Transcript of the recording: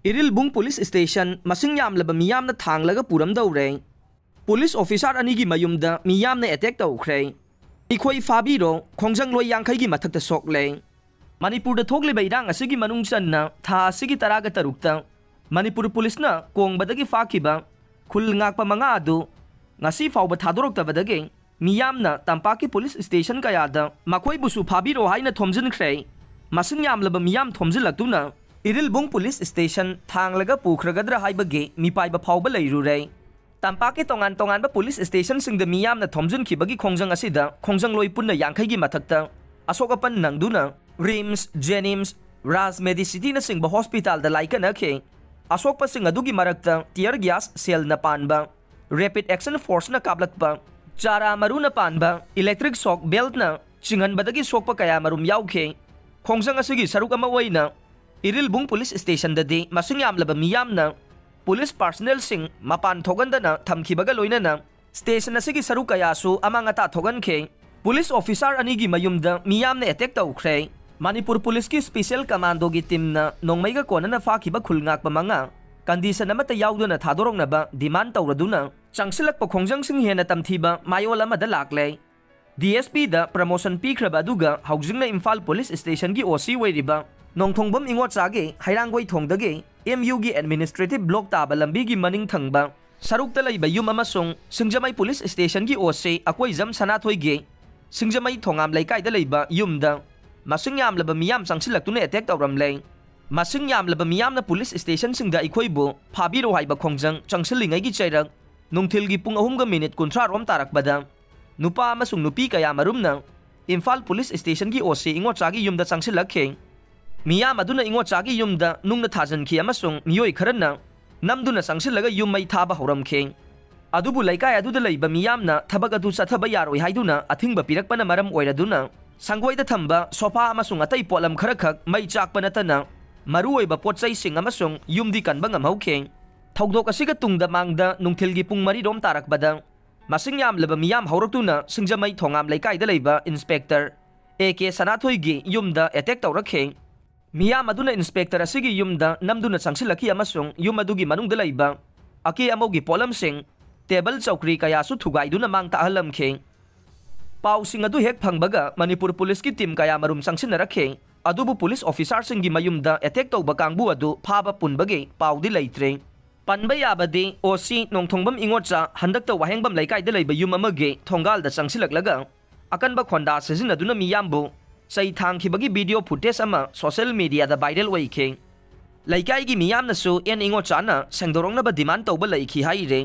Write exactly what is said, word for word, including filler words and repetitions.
Irilbung police station ꯃꯁꯤꯡ ꯌꯥꯝꯂꯕ ꯃꯤꯌꯥꯝꯅ ꯊꯥꯡꯂꯒ ꯄꯨꯔꯝꯗꯧꯔꯦ꯫ ꯄꯨꯂꯤꯁ ꯑꯣꯐꯤꯁꯥꯔ ꯑꯅꯤꯒꯤ ꯃꯌꯨꯝꯗ ꯃꯤꯌꯥꯝꯅ ꯑꯦꯇꯦꯛ ꯇꯧꯈ꯭ꯔꯦ꯫ ꯑꯩꯈꯣꯏ ꯐꯥꯕꯤꯔꯣ, ꯈꯣꯡꯖꯪꯂꯣꯏ ꯌꯥꯡꯈꯩꯒꯤ ꯃꯊꯛꯇ ꯁꯣꯛꯂꯦ꯫ ꯃꯅꯤꯄꯨꯔꯗ ꯊꯣꯛꯂꯤꯕ ꯏꯔꯥꯡ ꯑꯁꯤꯒꯤ ꯃꯅꯨꯡ ꯆꯟꯅ ꯊꯥ ꯑꯁꯤꯒꯤ ꯇꯔꯥꯒ ꯇꯔꯨꯛꯇ ꯃꯅꯤꯄꯨꯔ ꯄꯨꯂꯤꯁꯅ ꯀꯣꯡꯕꯗꯒꯤ ꯐꯥꯈꯤꯕ ꯈꯨꯜ ꯉꯥꯛꯄ ꯃꯉꯥ ꯑꯗꯨ ꯉꯁꯤ ꯐꯥꯎꯕ ꯊꯥꯗꯣꯔꯛꯇꯕꯗꯒꯤ ꯃꯤꯌꯥꯝꯅ ꯇꯝꯄꯥꯛꯀꯤ ꯄꯨꯂꯤꯁ ꯁ꯭ꯇꯦꯁꯟ ꯀꯌꯥꯗ ꯃꯈꯣꯏꯕꯨꯁꯨ ꯐꯥꯕꯤꯔꯣ ꯍꯥꯏꯅ ꯊꯣꯝꯖꯤꯟꯈ꯭ꯔꯦ꯫ ꯃꯁꯤꯡ ꯌꯥꯝꯂꯕ ꯃꯤꯌꯥꯝ ꯊꯣꯝꯖꯤꯜꯂꯛꯇꯨꯅ ꯏꯔꯤꯜꯕꯨꯡ ꯄꯨꯂꯤꯁ ꯁ꯭ꯇꯦꯁꯟ ꯊꯥꯡꯂꯒ ꯄꯨꯈ꯭ꯔꯒꯗ꯭ꯔꯥ ꯍꯥꯏꯕꯒꯤ ꯃꯤꯄꯥꯏꯕ ꯐꯥꯎꯕ ꯂꯩꯔꯨꯔꯦ꯫ ꯇꯝꯄꯥꯛꯀꯤ ꯇꯣꯉꯥꯟ ꯇꯣꯉꯥꯟꯕ ꯄꯨꯂꯤꯁ ꯁ꯭ꯇꯦꯁꯟꯁꯤꯡꯗ ꯃꯤꯌꯥꯝꯅ ꯊꯣꯝꯖꯤꯟꯈꯤꯕꯒꯤ ꯈꯣꯡꯖꯪ ꯑꯁꯤꯗ ꯈꯣꯡꯖꯪꯂꯣꯏ ꯄꯨꯟꯅ ꯌꯥꯡꯈꯩꯒꯤ ꯃꯊꯛꯇ ꯑꯁꯣꯛ ꯑꯄꯟ ꯅꯪꯗꯨꯅ ꯔꯤꯝꯁ, ꯖꯦꯅꯤꯝꯁ, ꯔꯥꯖ ꯃꯦꯗꯤꯁꯤꯇꯤꯅꯆꯤꯡꯕ ꯍꯣꯁꯄꯤꯇꯥꯜꯗ ꯂꯥꯏꯀꯠꯅꯈꯤ꯫ ꯑꯁꯣꯛꯄꯁꯤꯡ ꯑꯗꯨꯒꯤ ꯃꯔꯛꯇ tear gas shellꯅ ꯄꯥꯟꯕ, Rapid Action Forceꯅ ꯀꯥꯞꯂꯛꯄ, ꯆꯥꯔꯥ ꯃꯔꯨꯅ ꯄꯥꯟꯕ, electric shock beltꯅ ꯆꯤꯡꯍꯟꯕꯗꯒꯤ ꯁꯣꯛꯄ ꯀꯌꯥ ꯃꯔꯨꯝ ꯌꯥꯎꯈꯤ꯫ ꯈꯣꯡꯖꯪ ꯑꯁꯤꯒꯤ ꯁꯔꯨꯛ ꯑꯃ ꯑꯣꯏꯅ ꯏꯔꯤꯜꯕꯨꯡ ꯄꯨꯂꯤꯁ ꯁ꯭ꯇꯦꯁꯟꯗꯗꯤ ꯃꯁꯤꯡ ꯌꯥꯝꯂꯕ ꯃꯤꯌꯥꯝꯅ ꯄꯨꯂꯤꯁ personnelꯁꯤꯡ ꯃꯄꯥꯟ ꯊꯣꯛꯍꯟꯗꯅ ꯊꯝꯈꯤꯕꯒ ꯂꯣꯏꯅꯅ ꯁ꯭ꯇꯦꯁꯟ ꯑꯁꯤꯒꯤ ꯁꯔꯨꯛ ꯀꯌꯥꯁꯨ ꯑꯃꯥꯡ ꯑꯇꯥ ꯊꯣꯛꯍꯟꯈꯤ꯫ ꯄꯨꯂꯤꯁ ꯑꯣꯐꯤꯁꯥꯔ ꯑꯅꯤꯒꯤ ꯃꯌꯨꯝꯗ ꯃꯤꯌꯥꯝꯅ ꯑꯦꯇꯦꯛ ꯇꯧꯈ꯭ꯔꯦ꯫ ꯃꯅꯤꯄꯨꯔ ꯄꯨꯂꯤꯁꯀꯤ ꯁ꯭ꯄꯤꯁꯦꯜ ꯀꯃꯥꯟꯗꯣꯒꯤ ꯇꯤꯝꯅ ꯅꯣꯡꯃꯩꯒ ꯀꯣꯟꯅꯅ ꯐꯥꯈꯤꯕ ꯈꯨꯜ ꯉꯥꯛꯄ ꯃꯉꯥ ꯀꯟꯗꯤꯁꯟ ꯑꯃꯠꯇ ꯌꯥꯎꯗꯅ ꯊꯥꯗꯣꯔꯛꯅꯕ ꯗꯤꯃꯥꯟ ꯇꯧꯔꯗꯨꯅ ꯆꯪꯁꯤꯜꯂꯛꯄ ꯈꯣꯡꯖꯪꯁꯤꯡ ꯍꯦꯟꯅ ꯇꯝꯊꯤꯕ ꯃꯥꯌꯣꯜ ꯑꯃꯗ ꯂꯥꯛꯂꯦ꯫ DSPꯗ promotion ꯄꯤꯈ꯭ꯔꯕ ꯑꯗꯨꯒ ꯍꯧꯖꯤꯛꯅ ꯏꯝꯐꯥꯜ ꯄꯨꯂꯤꯁ ꯁ꯭ꯇꯦꯁꯟꯒꯤ OC ꯑꯣꯏꯔꯤꯕ ꯅꯣꯡꯊꯣꯡꯕꯝ ꯏꯉꯣꯆꯥꯒꯤ ꯍꯩꯔꯥꯡꯒꯣꯏ ꯊꯣꯡꯗꯒꯤ MUꯒꯤ administrative block ꯇꯥꯕ ꯂꯝꯕꯤꯒꯤ ꯃꯅꯤꯡ ꯊꯪꯕ ꯁꯔꯨꯛꯇ ꯂꯩꯕ ꯌꯨꯝ ꯑꯃꯁꯨꯡ ꯁꯤꯡꯖꯃꯩ ꯄꯨꯂꯤꯁ ꯁ꯭ꯇꯦꯁꯟꯒꯤ OC ꯑꯀꯣꯏꯖꯝ ꯁꯅꯥꯊꯣꯏꯒꯤ ꯁꯤꯡꯖꯃꯩ ꯊꯣꯉꯥꯝ ꯂꯩꯀꯥꯏꯗ ꯂꯩꯕ ꯌꯨꯝꯗ ꯃꯁꯤꯡ ꯌꯥꯝꯂꯕ ꯃꯤꯌꯥꯝ ꯆꯪꯁꯤꯜꯂꯛꯇꯨꯅ ꯑꯦꯇꯦꯛ ꯇꯧꯔꯝꯂꯦ꯫ ꯃꯁꯤꯡ ꯌꯥꯝꯂꯕ ꯃꯤꯌꯥꯝꯅ ꯄꯨꯂꯤꯁ ꯁ꯭ꯇꯦꯁꯟꯁꯤꯡꯗ ꯑꯩꯈꯣꯏꯕꯨ ꯐꯥꯕꯤꯔꯣ ꯍꯥꯏꯕ ꯈꯣꯡꯖꯪ ꯆꯪꯁꯤꯜꯂꯤꯉꯩꯒꯤ ꯆꯩꯔꯛ ꯅꯨꯡꯊꯤꯜꯒꯤ ꯄꯨꯡ ꯑꯍꯨꯝꯒ ꯃꯤꯅꯤꯠ ꯀꯨꯟꯊ꯭ꯔꯥ ꯔꯣꯝ ꯇꯥꯔꯛꯄꯗ ꯅꯨꯄꯥ ꯑꯃꯁꯨꯡ ꯅꯨꯄꯤ ꯀꯌꯥ ꯃꯔꯨꯝꯅ ꯏꯝꯐꯥꯜ ꯄꯨꯂꯤꯁ ꯁ꯭ꯇꯦꯁꯟꯒꯤ OC ꯏꯉꯣꯆꯥꯒꯤ ꯌꯨꯝꯗ ꯆꯪꯁꯤꯜꯂꯛꯈꯤ꯫ ꯃꯤꯌꯥꯝ ꯑꯗꯨꯅ ꯏꯉꯣꯆꯥꯒꯤ ꯌꯨꯝꯗ ꯅꯨꯡꯅ ꯊꯥꯖꯤꯟꯈꯤ ꯑꯃꯁꯨꯡ ꯃꯤꯑꯣꯏ ꯈꯔꯅ ꯅꯝꯗꯨꯅ ꯆꯪꯁꯤꯜꯂꯒ ꯌꯨꯝ ꯃꯩ ꯊꯥꯕ ꯍꯧꯔꯝꯈꯤ꯫ ꯑꯗꯨꯕꯨ ꯂꯩꯀꯥꯏ ꯑꯗꯨꯗ ꯂꯩꯕ ꯃꯤꯌꯥꯝꯅ ꯊꯕꯛ ꯑꯗꯨ ꯆꯠꯊꯕ ꯌꯥꯔꯣꯏ ꯍꯥꯏꯗꯨꯅ ꯑꯊꯤꯡꯕ ꯄꯤꯔꯛꯄꯅ ꯃꯔꯝ ꯑꯣꯏꯔꯗꯨꯅ ꯁꯪꯒꯣꯏꯗ ꯊꯝꯕ ꯁꯣꯐꯥ ꯑꯃꯁꯨꯡ ꯑꯇꯩ ꯄꯣꯠꯂꯝ ꯈꯔꯈꯛ ꯃꯩ ꯆꯥꯛꯄ ꯅꯠꯇꯅ ꯃꯔꯨꯑꯣꯏꯕ ꯄꯣꯠ ꯆꯩꯁꯤꯡ ꯑꯃꯁꯨꯡ ꯌꯨꯝꯗꯤ ꯀꯟꯕ ꯉꯝꯍꯧꯈꯤ꯫ ꯊꯧꯗꯣꯛ ꯑꯁꯤꯒ ꯇꯨꯡꯗ ꯃꯥꯡꯗ ꯅꯨꯡꯊꯤꯜꯒꯤ ꯄꯨꯡ ꯃꯔꯤ ꯔꯣꯝ ꯇꯥꯔꯛꯄꯗ ꯃꯁꯤꯡ ꯌꯥꯝꯂꯕ ꯃꯤꯌꯥꯝ ꯍꯧꯔꯛꯇꯨꯅ ꯁꯤꯡꯖꯃꯩ ꯊꯣꯉꯥꯝ ꯂꯩꯀꯥꯏꯗ ꯂꯩꯕ ꯏꯟꯁꯄꯦꯛꯇꯔ A K ꯁꯅꯥꯊꯣꯏꯒꯤ ꯌꯨꯝꯗ ꯑꯦꯇꯦꯛ ꯇꯧꯔꯛꯈꯤ꯫ ꯃꯤꯌꯥꯝ ꯑꯗꯨꯅ ꯏꯟꯁꯄꯦꯛꯇꯔ ꯑꯁꯤꯒꯤ ꯌꯨꯝꯗ ꯅꯝꯗꯨꯅ ꯆꯪꯁꯤꯜꯂꯛꯈꯤ ꯑꯃꯁꯨꯡ ꯌꯨꯝ ꯑꯗꯨꯒꯤ ꯃꯅꯨꯡꯗ ꯂꯩꯕ ꯑꯀꯦ ꯑꯃꯧꯒꯤ ꯄꯣꯠꯂꯝꯁꯤꯡ, ꯇꯦꯕꯜ ꯆꯧꯀ꯭ꯔꯤ ꯀꯌꯥꯁꯨ ꯊꯨꯒꯥꯏꯗꯨꯅ ꯃꯥꯡ ꯇꯥꯛꯍꯜꯂꯝꯈꯤ꯫ ꯄꯥꯎꯁꯤꯡ ꯑꯗꯨ ꯍꯦꯛ ꯐꯪꯕꯒ ꯃꯅꯤꯄꯨꯔ ꯄꯨꯂꯤꯁꯀꯤ ꯇꯤꯝ ꯀꯌꯥꯃꯔꯨꯝ ꯆꯪꯁꯤꯟꯅꯔꯛꯈꯤ꯫ ꯑꯗꯨꯕꯨ ꯄꯨꯂꯤꯁ ꯑꯣꯐꯤꯁꯥꯔꯁꯤꯡꯒꯤ ꯃꯌꯨꯝꯗ ꯑꯦꯇꯦꯛ ꯇꯧꯕ ꯀꯥꯡꯕꯨ ꯑꯗꯨ ꯐꯥꯕ ꯄꯨꯟꯕꯒꯤ ꯄꯥꯎꯗꯤ ꯂꯩꯇ꯭ꯔꯦ꯫ ꯄꯟꯕ ꯌꯥꯕꯗꯤ, ꯑꯣ ꯁꯤ ꯅꯣꯡꯊꯣꯡꯕꯝ ꯏꯉꯣꯠꯆꯥ ꯍꯟꯗꯛꯇ ꯋꯥꯍꯦꯡꯕꯝ ꯂꯩꯀꯥꯏꯗ ꯂꯩꯕ ꯌꯨꯝ ꯑꯃꯒꯤ ꯊꯣꯡꯒꯥꯜꯗ ꯆꯪꯁꯤꯜꯂꯛꯂꯒ ꯑꯀꯟꯕ ꯈꯣꯟꯗꯥ ꯁꯤꯖꯤꯟꯅꯗꯨꯅ ꯃꯤꯌꯥꯝꯕꯨ ꯆꯩ ꯊꯥꯡꯈꯤꯕꯒꯤ ꯚꯤꯗꯤꯑꯣ ꯐꯨꯇꯦꯖ ꯑꯃ ꯁꯣꯁꯤꯌꯦꯜ ꯃꯤꯗꯤꯌꯥꯗ ꯚꯥꯏꯔꯦꯜ ꯑꯣꯏꯈꯤ꯫ ꯂꯩꯀꯥꯏꯒꯤ ꯃꯤꯌꯥꯝꯅꯁꯨ ꯑꯦꯟ ꯏꯉꯣꯠꯆꯥꯅ ꯁꯦꯡꯗꯣꯔꯛꯅꯕ ꯗꯤꯃꯥꯟ ꯇꯧꯕ ꯂꯩꯈꯤ ꯍꯥꯏꯔꯦ꯫